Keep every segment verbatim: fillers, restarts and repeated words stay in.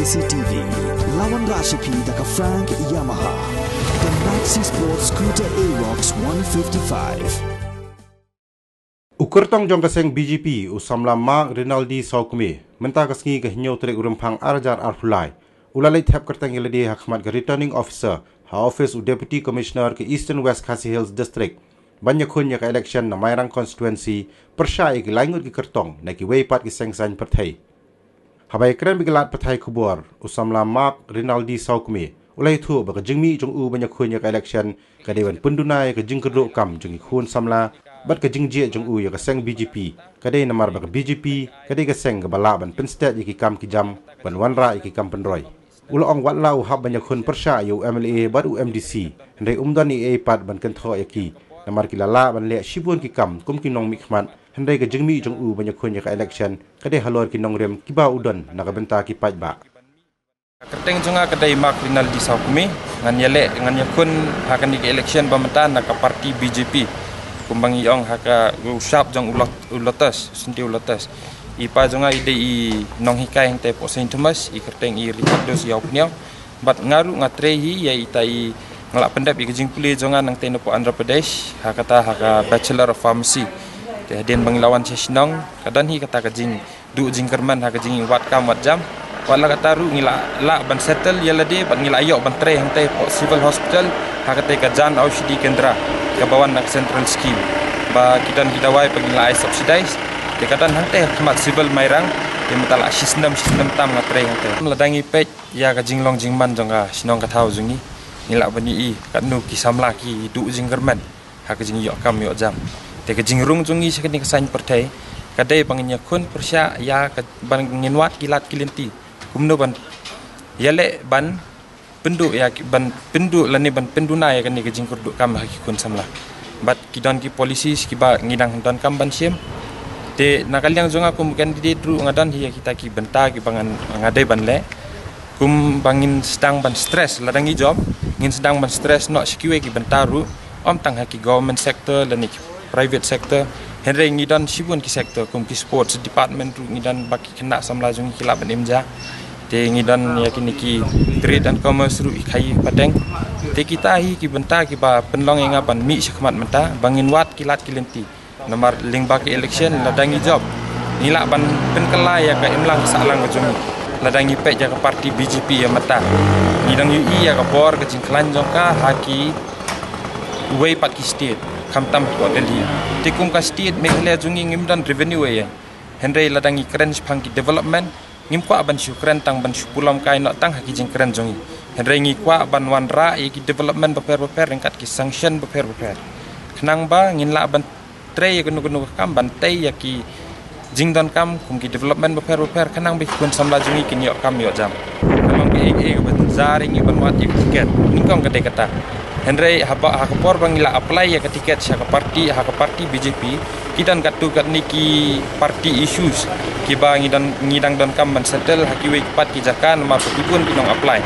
C T V, lawan Rashipi da ka Frank Yamaha. The Maxi Sport Scooter Aerox one fifty-five. U kyrtong jong ka seng B J P, u samla Mark Rinaldi Sawkmie, mynta ka sngi ka hynñiew tarik u Rymphang ar hajar arphew lai, u la leit thep kyrteng ïa lade ha khmat ka Returning Officer ha office u Deputy Commissioner ka Eastern West Khasi Hills District, ban ïakhun ïa ka election na Mairang Constituency, pyrshah ïa ki lai ngut ki kyrtong na kiwei pat ki seng saiñ pyrthei. Haba ïakren bad ki lad pathai khubor, u samla Mark Rinaldi Sawkmie u la ïathuh ba ka jingmih jong u ban ïakhun ïa ka election ka dei ban pynduna ïa ka jingkyrduh kam jong ki khun samla bad ka jingjied jong u ïa ka seng B J P ka dei namar ba ka B J P ka dei ka seng kaba lah ban pynsted ïa ki kam ki jam ban wanrah ïa ki kam pynroi. U la ong wat la u hap ban ïakhun pyrshah ïa u M L A bad u M D C, hynrei um don ei ei pat ban kynthoh ïa ki, namar ki la lah ban leh shibun ki kam kum ki nongmihkhmat, hynrei ka jingmih jong u ban ïakhun ïa ka election ka dei halor ki nongrim kiba u don na ka bynta ki paidbah. Kyrteng jong nga ka dei Mark Rinaldi Sawkmie, ngan ïaleh, ngan ïakhun ha kane ka election ba mynta na ka party B J P. Kumba ngi ong ha ka u sap jong u Lot-, u Lotus, Synti u Lotus. I pa jong nga i dei i nonghikai hangtei hapoh Saint Thomas, i kyrteng i Ricardo Siawpniaw. Bad nga ruh nga trei hi ïa ita i, nga la pyndep ïa ka jingpule jong nga nangtei napoh Andhra Pradesh, ha kata ha ka Bachelor of Pharmacy. Te hadien ba ngi la wan sha shnong, ka don hi kata ka jingduh jingkyrmen ha ka jingwad kam wad jam. Wat la kata ruh ngi la lah ban settle ïa lade bad ngi la ïoh ban trei hangtei hapoh Civil Hospital, ha katei ka Jan Aushadhi Kendra kaba wan na ka Central Scheme. Ba ki don ki dawai ba ngi la ai subsidize. Te ka don hangtei ha khmat Civil Mairang, te mynta la shi snem shi snem tam nga trei hangtei. Lada ngi peit ïa ka jinglong jingman jong ka shnong ka thaw jong ngi, ngi lah ban ïohi katno ki samla ki duh jingkyrmen ha ka jingïoh kam ïoh jam. Te ka jingrung jong ngi sha kane ka saiñ pyrthei ka dei ba ngin ïakhun pyrshah ïa ka, ban ngin wad ki lad ki lynti kumno ban ïaleh ban pynduh ïa ki, ban pynduh lane ban pynduna ïa kane ka jingkyrduh kam ha ki khun samla. Bad ki don ki policies kiba ngi dang donkam ban shim. Te na ka liang jong nga kum candidate ruh nga don hi ïa kita ki bynta kiba ngan, nga dei ban leh. Kumba ngin sdang ban stress, lada ngi jop, ngin sdang ban stress noh sha kiwei ki bynta ruh, ym tang ha ki government sector lane ki private sector. Hynrei ngi don shibun ki sector kum ki sports department ruh ngi don ba ki khynnah samla jong ngi ki lah ban im ja. Te ngi don ïa kine ki trade and commerce ruh i khaii pateng. Te kita hi ki bynta kiba pynlong ïa nga ban mih shakhmat mynta ba ngin wad ki lad ki lynti. Namar lyngba ka election lada ngi jop, ngi lah ban pynkylla ïa ka imlang sahlang ka jong ngi. Lada ngi peit ïa ka party B J P ïa mynta, ngi dang ïohi ïa ka bor ka jingkhlaiñ jong ka ha kiwei pat ki state, khamtam hapoh Delhi. Te kum ka state Meghalaya jong ngi ngim don revenue ei ei. Hynrei lada ngi kren shaphang ki development, ngim kwah ban shu kren tang ban shu pulom kai noh tang ha ki jingkren jong ngi. Hynrei ngi kwah ban wanrah ïa ki development bapher bapher ryngkat ki sanction bapher bapher. Khnang ba ngin lah ban trei ïa kano kano ka kam ban tei ïa ki jingdonkam kum ki development bapher bapher khnang ba ki khun samla jong ngi kin ïoh kam ïoh jam. Ka long kaei kaei kaba jynjar ïa ngi ban wad ïa ka tiket. Nyngkong ka dei kata. Hynrei haba ha ka por ba ngi la apply ïa ka tiket sha ka party, ha ka party B J P, ki don katto katne ki party issues kiba ngi don, ngi dang donkam ban settle ha kiwei pat ki jaka namar ba ki bun ki nong apply.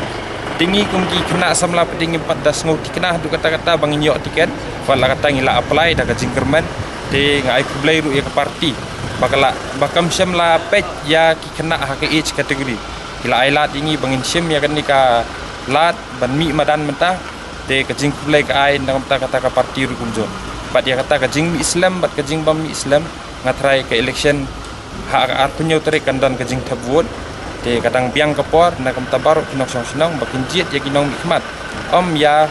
Te ngi kum ki khynnah samla pat ngim pat da sngewthikna haduh katta katta ba ngin ïoh tiket. Wat la katta ngi la apply da ka jingkyrmen. Te nga ai khublei ruh ïa ka party ba ka la, ba kam shym la peit ïa ki khynnah ha ka age category. Ki la ai lad ïa ngi ba ngin shim ïa kane ka lad ban mih madan mynta. Te ka jingkhublei ka ai na ka bynta kata ka party ruh kumjuh. Bad ïa kata ka jingmih slem bad ka jingbym mih slem, nga tharai ka election ha ka arphew hynñiew tarik kan don ka jingthep vote. Te ka dang biang ka por na ka bynta baroh ki nongshong shnong ba kin jied ïa ki nongmihkhmat, ym ïa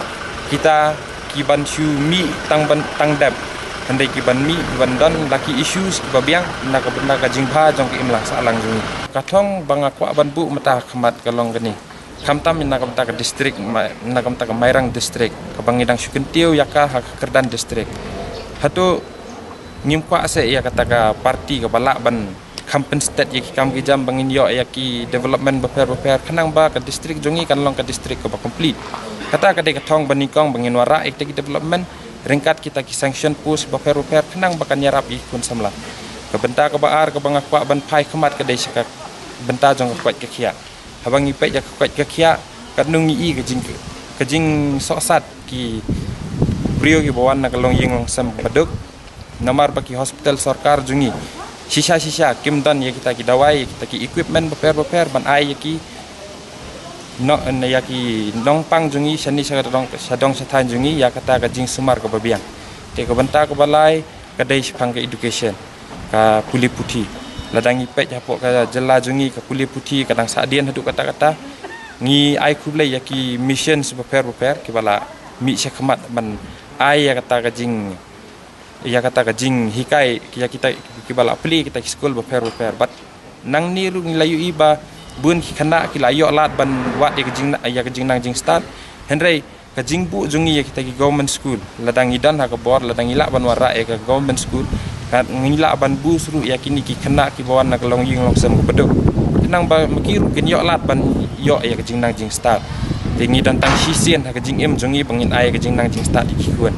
kita ki ban shu mih tang ban tang dep. Hynrei ki ban mih, ki ban don la ki issues kiba biang na ka bynta ka jingbha jong ka imlang sahlang jong ngi. Ka thong ba nga kwah ban buh mynta ha khmat ka long kane. Khamtam na ka bynta ka district, ma-, na ka bynta ka Mairang district, kaba ngi dang shu kyntiew ïa ka ha ka kyrdan district. Hato ngim kwah seh ïa kata ka party kaba lah ban kham pynsted ïa ki kam ki jam ba ngin ïoh ïa ki development bapher bapher khnang ba ka district jong ngi kan long ka district kaba complete. Kata ka dei ka thong ba nyngkong ba ngin wanrah ïa kita ki development ryngkat kita ki sanction post bapher bapher khnang ba kan ïarap ïa ki khun samla. Ka bynta kaba ar kaba nga kwah ban phai khmat ka dei sha ka bynta jong ka koit ka khiah. Haba ngi peit ïa ka koit ka khiah, katno ngi i ka jing, ka jingsohsat ki briew kiba wan na ka longïing longsem ba duk. Namar ba ki hospital sorkar jong ngi shisha shisha kim don ïa kita ki dawai, ïa kita ki equipment bapher bapher ban ai ïa ki No, ïa ki nongpang jong ngi shane sha dong, sha dong sha thaiñ jong ngi ïa kata ka jingsumar kaba biang. Te ka bynta kaba lai ka dei shaphang ka education, ka pule puthi. Lada ngi peit hapoh ka jylla jong ngi ka pule puthi ka dang sah dien haduh katta katta. Ngi ai khublei ïa ki mission bapher bapher kiba la mih shakhmat ban ai ïa kata ka jing ïa kata ka jinghikai ïa kita kiba la plie kita ki skul bapher bapher. Bad nangne ruh ngi la ïohi ba bun ki khynnah ki la ïoh lad ban wad ïa ka jing, ïa ka jingnang jingstad. Hynrei ka jingbuh jong ngi ïa kita ki government school, lada ngi don ha ka bor, lada ngi lah ban wanrah ïa ka government school, ka ngi lah ban boost ruh ïa kine ki khynnah kiba wan na ka longïing longsem kaba duk. Khnang ba ma ki ruh kin ïoh lad ban ïoh ïa ka jingnang jingstad. Te ngi don tang shisien ha ka jingim jong ngi ba ngin ai ïa ka jingnang jingstad ïa ki khun.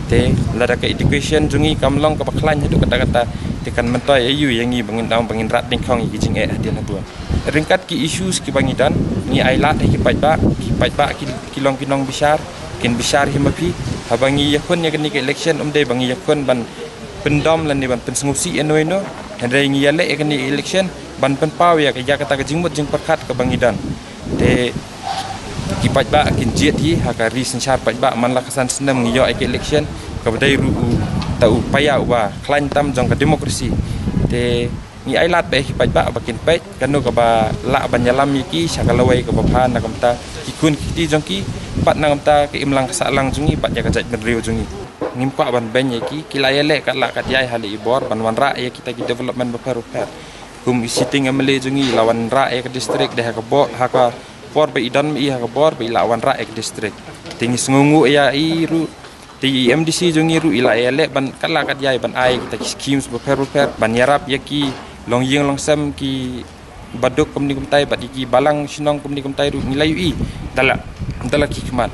Te lada ka education jong ngi kam long kaba khlaiñ haduh katta katta, te kan myntoi aïu ïa ngi ba ngin dang, ba ngin rat dyngkhong ïa ki jingeh hadien habud. Ryngkat ki issues kiba ngi don, ngi ai lad ha ki paidbah, ki paidbah ki, ki long ki nongbishar, kin bishar hi ma phi. Haba ngi ïakhun ïa kane ka election, ym dei ba ngi ïakhun ban pyndom lane ban pynsngewsih ïano ïano. Hynrei ngi ïaleh ïa kane ka election ban pynpaw ïa ka, ïa kata ka jingmut jingpyrkhat kaba ngi don. Te ki paidbah kin jied hi ha ka ri synshar paidbah, man la ka san snem ngi ïoh ïa ka election, kaba dei ruh uta u paia uba khlaiñ tam jong ka democracy. Te ngi ai lad bad ki paidbah ba kin peit kano kaba lah ban ïalam ïa ki sha ka lawei kaba bha, na ka bynta ki khun ki kti jong ki, bad na ka bynta ka imlang ka sahlang jong ngi bad ïa ka jaitbynriew jong ngi. Ngim kwah ban beiñ ïa ki, ki la ïaleh kat lah kat jai ha la i bor ban wanrah ïa kita ki development bapher bapher. Kum i sitting M L A jong ngi i la wanrah ïa ka district, dei ha ka bor, ha ka por ba i don ma i ha ka bor ba i la wanrah ïa ka district. Te ngi sngewnguh ïa i ruh, te i M D C jong ngi ruh i la ïaleh ban kat lah kat jai ban ai kita ki schemes bapher bapher ban ïarap ïa ki longïing longsem kiba duk kumne kumtai, bad ïa ki balang shnong kumne kumtai ruh ngi la ïohi da la, da la ki khmat.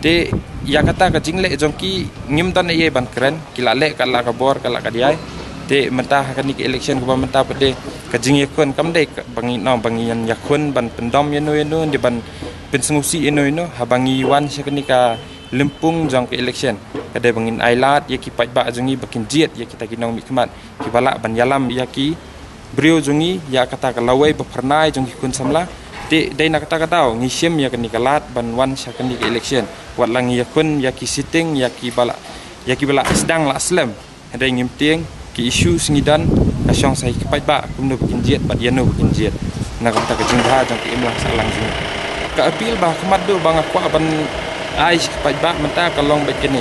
Te ïa kata ka jingleh jong ki ngim don ei ei ban kren, ki la leh kat lah ka bor kat lah ka diai. Te mynta ha kane ka election kaba mynta pat de, ka jingïakhun kam dei ka, ba ngi, no, ba ngi ïakhun ban pyndom ïano ïano, ne ban pynsngewsih ïano ïano. Haba ngi wan sha kane ka lympung jong ka election, ka dei ba ngin ai lad ïa ki paidbah jong ngi ba kin jied ïa kita ki nongmihkhmat kiba lah ban ïalam ïa ki briew jong ngi ïa kata ka lawei ba phyrnai jong ki khun samla. Te dei na kata ka daw ngi shim ïa kane ka lad ban wan sha kane ka election. Wat la ngi ïakhun ïa ki sitting ïa kiba la, ïa kiba la sdang la slem, hynrei ngim tieng, ki issues ngi don, ka shong sha ki paidbah kumno ba kin jied bad ïano ba kin jied. Na ka bynta ka jingbha jong ka imlang sahlang jong ngi. Ka appeal ba ha khmat duh ba nga kwah ban ai sha ki paidbah mynta ka long bad kane.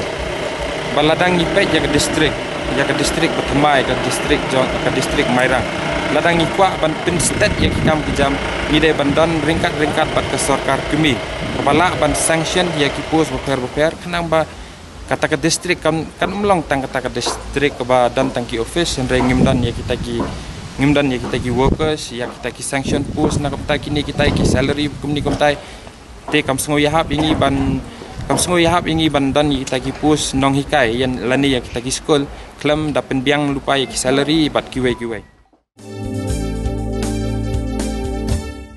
Ba lada ngi peit ïa ka district, ïa ka district ba thymmai, ka district jong, ka district Mairang. Lada ngi kwah ban pynstet ïa ki kam ki jam, ngi dei ban don ryngkat ryngkat bad ka sorkar kmie kaba lah ban sanction ïa ki post bapher bapher, khnang ba kata ka district kan, kan ym long tang kata ka district kaba don tang ki office, hynrei ngim don ïa kita ki, ngim don ïa kita ki workers, ïa kita ki sanction post, na ka bynta kine kita ki salary kumne kumtai. Te kam sngew ïahap ïa ngi ban, kam sngew ïahap ïa ngi ban don ïa kita ki post nonghikai ïa lane ïa kita ki skul khlem da pynbiang lypa ïa ki salary bad kiwei kiwei.